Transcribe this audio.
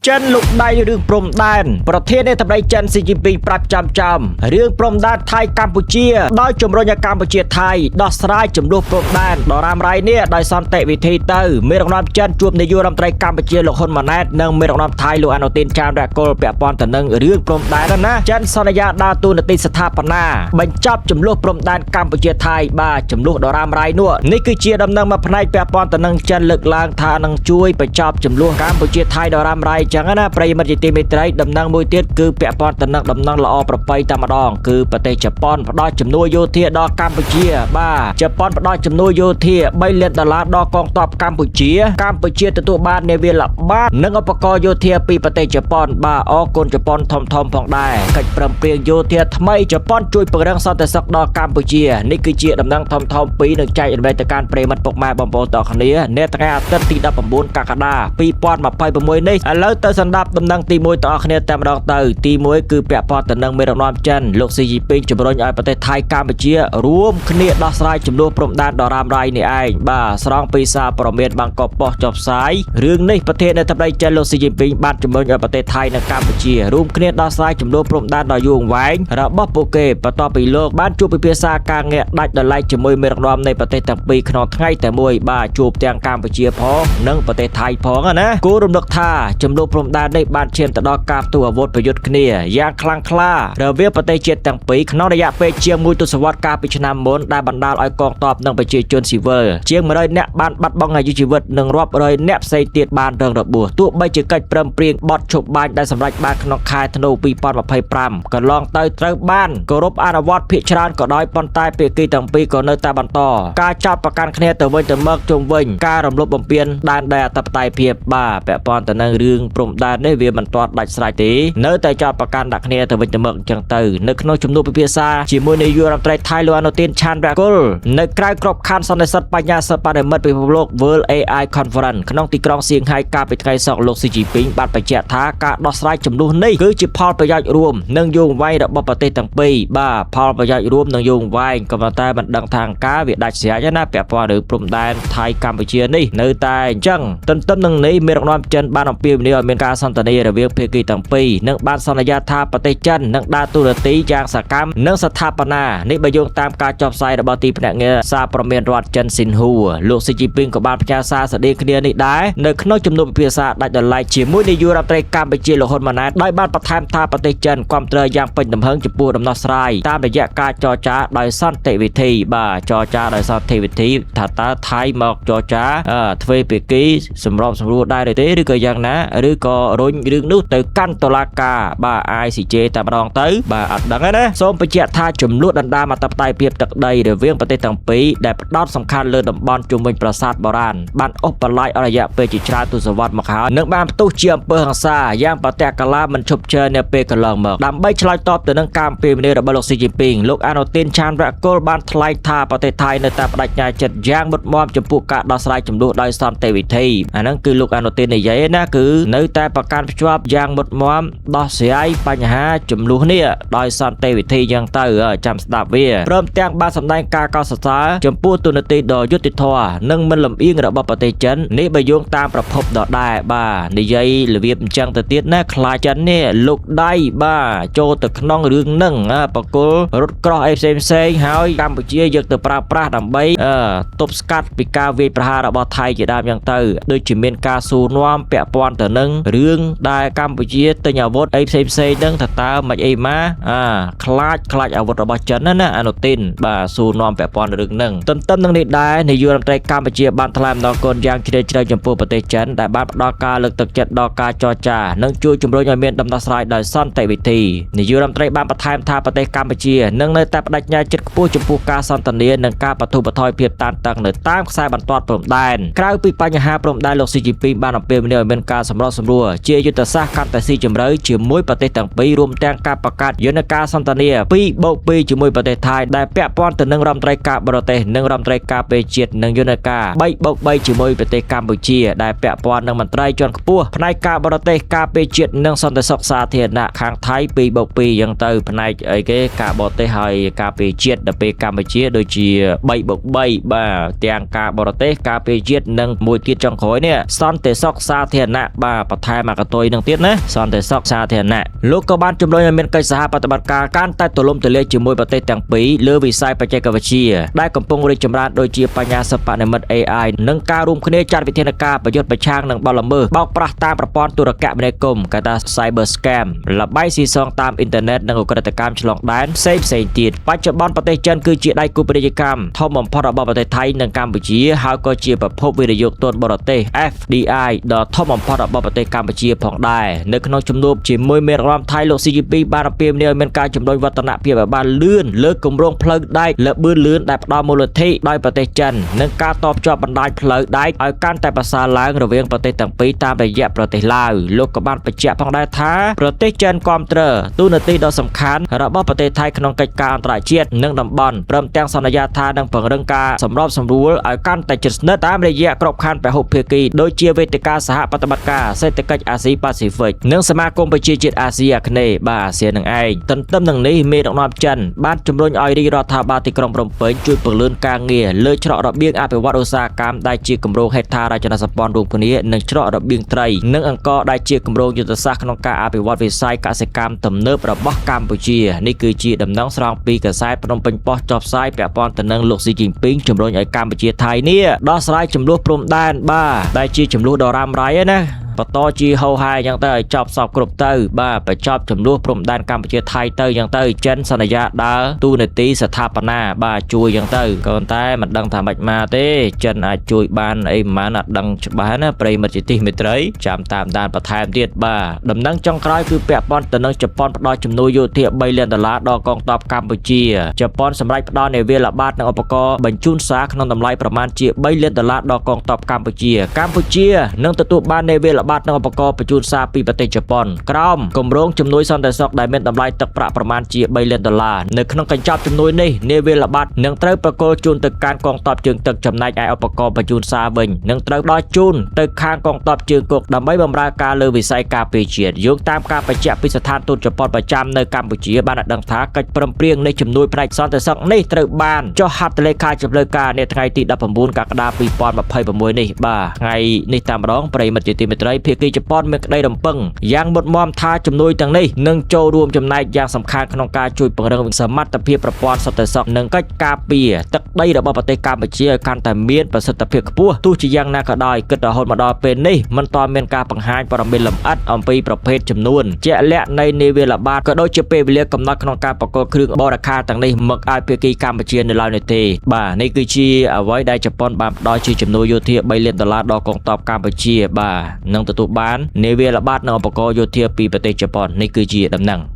ចិនលុកដៃរឿងព្រំដែនប្រធានាធិបតីចិនស៊ីជីនពីងប្រាប់ចំចំរឿងព្រំដែនថៃកម្ពុជាដោយជំរុញឲ្យកម្ពុជាថៃដោះស្រាយចំនួនព្រំដែនដ៏រ៉ាំរ៉ៃនេះដោយសន្តិវិធីទៅមេដឹកនាំចិនជួបនាយករដ្ឋមន្ត្រីកម្ពុជាលោកហ៊ុនម៉ាណែតនិងមេដឹកនាំថៃលោកអានុទីនចាមរៈកុលពាក់ព័ន្ធទៅនឹងរឿងព្រំដែនណាចិនសន្យាដើរតួនាទីស្ថាបនាបញ្ចប់ចំនួនព្រំដែនកម្ពុជាថៃបាទចំនួនដ៏រ៉ាំរ៉ៃនោះនេះគឺជាដំណឹងមួយផ្នែកពាក់ព័ន្ធទៅនឹងចិនលើកឡើងថានឹងជួយបញ្ចប់ចំនួនកម្ពុជាថៃដ៏រ៉ាំរ៉ៃចឹងណាប្រិយមិត្តជាទីមេត្រីដំណឹងមួយទៀតគឺពាក់ព័ន្ធទៅនឹងដំណឹងល្អប្រពៃតែម្ដងគឺប្រទេសជប៉ុនផ្ដល់ជំនួយយោធាដល់កម្ពុជាបាទជប៉ុនផ្ដល់ជំនួយយោធា3លានដុល្លារដល់កងទ័ពកម្ពុជាកម្ពុជាទទួលបាននាវាល្បាតនិងឧបករណ៍យោធាពីប្រទេសជប៉ុនបាទអរគុណជប៉ុនធំធំផងដែរកិច្ចព្រមព្រៀងយោធាថ្មីជប៉ុនជួយពង្រឹងសន្តិសុខដល់កម្ពុជានេះគឺជាដំណឹងធំធំពីរនឹងចែករំលែកទៅកាន់ប្រិយមិត្តពុកម៉ែបងប្អូនទាំងគ្នានៅថ្ងៃអាទិត្យទី19កក្កដា2026នេះឥឡូវទៅសម្ដាប់ដំណឹងទី1ទាំងអស់គ្នាតែម្ដងទៅទី1គឺពាក់ព័ន្ធទៅនឹងមេដឹកនាំចិនលោកស៊ីជីពីងជំរុញឲ្យប្រទេសថៃកម្ពុជារួមគ្នាដោះស្រាយចំនួនព្រំដែនដ៏រ៉ាំរ៉ៃនេះឯងបាទស្រង់ពីសារព័ត៌មានបាងកកប៉ុស្តិ៍ចុះផ្សាយរឿងនេះប្រធានាធិបតីចិនលោកស៊ីជីពីងបានជំរុញឲ្យប្រទេសថៃនិងកម្ពុជារួមគ្នាដោះស្រាយចំនួនព្រំដែនដ៏យូរអង្វែងរបស់ពួកគេបន្ទាប់ពីលោកបានជួបពិភាក្សាការងារដាច់ដោយឡែកជាមួយមេដឹកនាំនៃប្រទេសទាំងពីរក្នុងថ្ងៃតែមួយបាទជួបទាំងកម្ពុជាផងនិងប្រទេសថៃផងណាគួររំលឹកថាចំនួនព្រំដែននេះបានឈានទៅដល់ការផ្ទុះអាវុធប្រយុទ្ធគ្នាយ៉ាងខ្លាំងក្លារវាងប្រទេសជាតិទាំងពីរក្នុងរយៈពេលជាងមួយទសវត្សរ៍កាលពីឆ្នាំមុនដែលបណ្ដាលឲ្យកងទ័ពនិងប្រជាជនស៊ីវិលជាង100នាក់បានបាត់បង់អាយុជីវិតនិងរាប់រយនាក់ផ្សេងទៀតបានរងរបួសទោះបីជាកិច្ចព្រមព្រៀងបទឈប់បាញ់ដែលសម្រេចបានក្នុងខែធ្នូ2025កន្លងទៅត្រូវបានគោរពអនុវត្តភាគច្រើនក៏ដោយប៉ុន្តែភាគីទាំងពីរក៏នៅតែបន្តការចោទប្រកាន់គ្នាទៅវិញទៅមកជុំវិញការរំលោភបំពានដែនដីអធិបតេយ្យភាពបាទពាក់ព័ន្ធទៅនឹងរឿងព្រំដែននេះវាមិនទាន់ដាច់ស្រេចទេនៅតែចោទប្រកាន់ដាក់គ្នាទៅវិញទៅមកអញ្ចឹងទៅនៅក្នុងជំនួបពិភាក្សាជាមួយនាយករដ្ឋមន្ត្រីថៃលោកអានុទីនឆានរៈគុលនៅក្រៅក្របខ័ណ្ឌសន្និសីទបញ្ញាសិប្បនិម្មិតពិភពលោក World AI Conference ក្នុងទីក្រុងសៀងហៃកាលពីថ្ងៃសុក្រលោកស៊ីជីពីងបានបញ្ជាក់ថាការដោះស្រាយចំនួននេះគឺជាផលប្រយោជន៍រួមនិងយោងវែងរបស់ប្រទេសទាំងពីរបាទផលប្រយោជន៍រួមនិងយោងវែងក៏ប៉ុន្តែមិនដឹងថាអង្គការវាដាច់ស្រេចណាពាក់ព័ន្ធនឹងព្រំដែនថៃកម្ពុជានេះនៅតែអញ្ចឹងទន្ទឹមនឹងនេះមេដឹកនាំចិនបានអំពាវនាវឲ្យមានការសន្ទនារវាងភាគីទាំងពីរនិងបានសន្យាថាប្រទេសចិននឹងដើរតួនាទីយ៉ាងសកម្មនិងស្ថាបនានេះបើយោងតាមការចុះផ្សាយរបស់ទីភ្នាក់ងារសារព័ត៌មានរដ្ឋចិនស៊ីនហួរលោកស៊ីជីពីងក៏បានផ្ញើសារស្តីគ្នានេះដែរនៅក្នុងជំនួបពិភាក្សាដាច់ដោយឡែកជាមួយនាយករដ្ឋមន្ត្រីកម្ពុជាលោកហ៊ុនម៉ាណែតដោយបានបន្ថែមថាប្រទេសចិនគាំទ្រយ៉ាងពេញទំហឹងចំពោះដំណោះស្រាយតាមរយៈការចរចាដោយសន្តិវិធីបាទចរចាដោយសន្តិវិធីថាតើថៃមកចរចាទ្វេភាគីសម្របសម្រួលដែរឬទេឬក៏យ៉ាងណាឬក៏រុញរឿងនោះទៅកាន់តុលាការបាទ ICJ តែម្ដងទៅបាទអត់ដឹងទេណាសូមបញ្ជាក់ថាចំនួនដណ្ដើមអធិបតេយ្យភាពទឹកដីរវាងប្រទេសទាំងពីរដែលផ្ដោតសំខាន់លើតំបន់ជុំវិញប្រាសាទបុរាណបានអូសបន្លាយអស់រយៈពេលជាច្រើនទសវត្សរ៍មកហើយនិងបានផ្ទុះជាអំពើហិង្សាយ៉ាងប្រតិកលាមិនឈប់ឈរនាពេលកន្លងមកដើម្បីឆ្លើយតបទៅនឹងការអំពាវនាវរបស់លោកស៊ីជីនពីងលោកអានុទីនឆានរៈកុលបានថ្លែងថាប្រទេសថៃនៅតែបដិញ្ញាចិត្តយ៉ាងមុតមមចំពោះការដោះស្រាយចំនួនដោយសន្តិវិធីអាហ្នឹងគឺលោកអានុទីននិយាយណាគឺនៅតែប្រកាន់ភ្ជាប់យ៉ាងមុតមមដោះស្រាយបញ្ហាចំនួននេះដោយសន្តិវិធីយ៉ាងទៅចាំស្ដាប់វាព្រមទាំងបានសម្ដែងការកោតសរសើរចំពោះទូនាទីដ៏យុត្តិធម៌និងមិនលំអៀងរបស់ប្រទេសចិននេះបើយោងតាមប្រភពដដែលបាទនិយាយរបៀបអញ្ចឹងទៅទៀតណាខ្លាចចិននេះលោកដៃបាទចូលទៅក្នុងរឿងហ្នឹងបកគលរត់ក្រោះអីផ្សេងផ្សេងហើយកម្ពុជាយកទៅប្រើប្រាស់ដើម្បីទប់ស្កាត់ពីការវាយប្រហាររបស់ថៃជាដើមយ៉ាងទៅដូចជាមានការសួរនាំពាក់ព័ន្ធទៅនឹងរឿងដែលកម្ពុជាទិញអាវុធអីផ្សេងផ្សេងហ្នឹងថាតើមិនអីមកអាខ្លាចខ្លាចអាវុធរបស់ចិនណាណាអានុទីនបាទសួរនាំពាក់ព័ន្ធរឿងហ្នឹងទន្ទឹមនឹងនេះដែរនាយករដ្ឋមន្ត្រីកម្ពុជាបានថ្លែងអំណរគុណយ៉ាងជ្រាលជ្រៅចំពោះប្រទេសចិនដែលបានផ្ដល់ការលើកទឹកចិត្តដល់ការចរចានិងជួយជំរុញឲ្យមានដំណោះស្រាយដោយសន្តិវិធីនាយករដ្ឋមន្ត្រីបានបន្ថែមថាប្រទេសកម្ពុជានឹងនៅតែបដិញ្ញាចិត្តខ្ពស់ចំពោះការសន្ទនានិងការបន្ធូរបន្ថយភាពតានតឹងនៅតាមខ្សែបន្ទាត់ព្រំដែនក្រៅពីបញ្ហាព្រំដែនលោកស៊ីជីនពីងបានអំពាវនាវឲ្យមានការសម្របសម្រួលជាយុទ្ធសាស្ត្រកាន់តែស៊ីជម្រៅជាមួយប្រទេសទាំងពីររួមទាំងការបង្កើតយន្តការសន្ទនា2+2ជាមួយប្រទេសថៃដែលពាក់ព័ន្ធទៅនឹងរដ្ឋមន្ត្រីការបរទេសនិងរដ្ឋមន្ត្រីការពារជាតិនិងយន្តការ3+3ជាមួយប្រទេសកម្ពុជាដែលពាក់ព័ន្ធនឹងមន្ត្រីជាន់ខ្ពស់ផ្នែកការបរទេសការពារជាតិនិងសន្តិសុខសាធារណៈខាងថៃ2+2យ៉ាងទៅផ្នែកអីគេការបរទេសហើយការពារជាតិដល់ពេលកម្ពុជាដូចជា3+3បាទទាំងការបរទេសការពារជាតិនិងមួយទៀតចុងក្រោយនេះសន្តិសុខសាធារណៈបាទ បន្ថែមអាកតុយនឹងទៀតណាសន្តិសុខសាធារណៈលោកក៏បានជំរុញឲ្យមានកិច្ចសហប្រតិបត្តិការកាន់តែទូលំទូលាយជាមួយប្រទេសទាំងពីរលើវិស័យបច្ចេកវិទ្យាដែលកំពុងរីកចម្រើនដូចជាបញ្ញាសិប្បនិម្មិត AI និងការរួមគ្នាចាត់វិធានការប្រយុទ្ធប្រឆាំងនឹងបទល្មើសបោកប្រាស់តាមប្រព័ន្ធទូរគមនាគមន៍កថា Cyber Scam ល្បែងស៊ីសងតាមអ៊ីនធឺណិតនិងឧក្រិដ្ឋកម្មឆ្លងដែនផ្សេងផ្សេងទៀតបច្ចុប្បន្នប្រទេសចិនគឺជាដៃគូពាណិជ្ជកម្មធំបំផុតរបស់ប្រទេសថៃនិងកម្ពុជាហើយក៏ជាប្រភពវិនិយោគទុនបរទេស FDI ដ៏ធំបំផុតរបស់ប្រទេសកម្ពុជាផងដែរនៅក្នុងជំនួបជាមួយមេដឹកនាំថៃលោកស៊ីជីនពីងបានអំពាវនាវឲ្យមានការជំរុញវឌ្ឍនភាពឲ្យបានលឿនលើគម្រោងផ្លូវដែកល្បឿនលឿនដែលផ្ដល់មូលនិធិដោយប្រទេសចិននិងការតភ្ជាប់បណ្ដាញផ្លូវដែកឲ្យកាន់តែប្រសើរឡើងរវាងប្រទេសទាំងពីរតាមរយៈប្រទេសឡាវលោកក៏បានបញ្ជាក់ផងដែរថាប្រទេសចិនគាំទ្រតួនាទីដ៏សំខាន់របស់ប្រទេសថៃក្នុងកិច្ចការអន្តរជាតិនិងតំបន់ព្រមទាំងសន្យាថានឹងពង្រឹងការសម្របសម្រួលឲ្យកាន់តែជិតស្និទ្ធតាមរយៈក្របខ័ណ្ឌពហុភាគីដូចជាវេទិកាសហប្រតិបត្តិការសេដ្ឋកិច្ចអាស៊ីប៉ាស៊ីហ្វិកនិងសមាគមប្រជាជាតិអាស៊ីអាគ្នេយ៍បាទអាស៊ាននឹងឯងទន្ទឹមនឹងនេះមេដឹកនាំចិនបានជំរុញឲ្យរាជរដ្ឋាភិបាលទីក្រុងភ្នំពេញជួយពន្លឿនការងារលើច្រករបៀងអភិវឌ្ឍឧស្សាហកម្មដែលជាគម្រោងហេដ្ឋារចនាសម្ព័ន្ធរួមគ្នានិងច្រករបៀងត្រីនិងអង្គរដែលជាគម្រោងយុទ្ធសាស្ត្រក្នុងការអភិវឌ្ឍវិស័យកសិកម្មទំនើបរបស់កម្ពុជានេះគឺជាដំណឹងស្រង់ពីកាសែតភ្នំពេញប៉ុស្តិ៍ចុះផ្សាយពាក់ព័ន្ធទៅនឹងលោកស៊ីជីនពីងជំរុញឲ្យកម្ពុជាថៃនេះដោះស្រាយចំនួនព្រំដែនបាទដែលជាចំនួនដ៏រ៉ាំរ៉ៃណាបន្តជាហោហែអញ្ចឹងទៅឲ្យចប់សពគ្រប់ទៅបាទបញ្ចប់ចំនួនព្រំដែនកម្ពុជាថៃទៅអញ្ចឹងទៅចិនសន្យាដើរទូនាទីស្ថាបនាបាទជួយអញ្ចឹងទៅក៏ប៉ុន្តែមិនដឹងថាម៉េចមកទេចិនអាចជួយបានអីប្រហែលអត់ដឹងច្បាស់ណាប្រិយមិត្តជាទីមេត្រីចាំតាមដានបន្ថែមទៀតបាទដំណឹងចុងក្រោយគឺពាក់ព័ន្ធទៅនឹងជប៉ុនផ្ដល់ជំនួយយោធា3លានដុល្លារដល់កងទ័ពកម្ពុជាជប៉ុនសម្រេចផ្ដល់នាវាល្បាតនិងឧបករណ៍បញ្ជូនសារក្នុងតម្លៃប្រមាណជា3លានដុល្លារដល់កងទ័ពកម្ពុជាកម្ពុជានឹងទទួលបាននាវាល្បាតនិងឧបករណ៍បញ្ជូនសារពីប្រទេសជប៉ុនក្រោមគម្រោងជំនួយសន្តិសុខដែលមានតម្លៃទឹកប្រាក់ប្រមាណជា3លានដុល្លារនៅក្នុងកញ្ចប់ជំនួយនេះនាវាល្បាតនឹងត្រូវប្រគល់ជូនទៅកាន់កងទ័ពជើងទឹកចំណែកឯឧបករណ៍បញ្ជូនសារវិញនឹងត្រូវផ្ដល់ជូនទៅខាងកងទ័ពជើងគោកដើម្បីបម្រើការលើវិស័យការពារជាតិយោងតាមការបញ្ជាក់ពីស្ថានទូតជប៉ុនប្រចាំនៅកម្ពុជាបានឲ្យដឹងថាកិច្ចព្រមព្រៀងនៃជំនួយផ្នែកសន្តិសុខនេះត្រូវបានចុះហត្ថលេខាជាផ្លូវការនាថ្ងៃទី19កក្កដា2026នេះបាទថ្ងៃនេះតាមម្ដងប្រិយមិត្តជាទីមេត្រីភាគីជប៉ុនមានក្តីរំពឹងយ៉ាងមុតមមថាជំនួយទាំងនេះនឹងចូលរួមចំណែកយ៉ាងសំខាន់ក្នុងការជួយពង្រឹងសមត្ថភាពប្រព័ន្ធសន្តិសុខនិងកិច្ចការពារទឹកដីរបស់ប្រទេសកម្ពុជាឲ្យកាន់តែមានប្រសិទ្ធភាពខ្ពស់ទោះជាយ៉ាងណាក៏ដោយគិតរហូតមកដល់ពេលនេះមិនទាន់មានការបង្ហាញព័ត៌មានលម្អិតអំពីប្រភេទចំនួនជាក់លាក់នៃនាវាល្បាតក៏ដូចជាពេលវេលាកំណត់ក្នុងការប្រគល់គ្រឿងបរិក្ខារទាំងនេះមកឲ្យភាគីកម្ពុជានៅឡើយនោះទេបាទនេះគឺជាអ្វីដែលជប៉ុនបានផ្ដល់ជាជំនួយយោធា3លានដុល្លារដល់កងទ័ពកម្ពុជាបាទនឹងទទួលបាននាវាល្បាតនិងឧបករណ៍យោធាពីប្រទេសជប៉ុននេះគឺជាដំណឹង។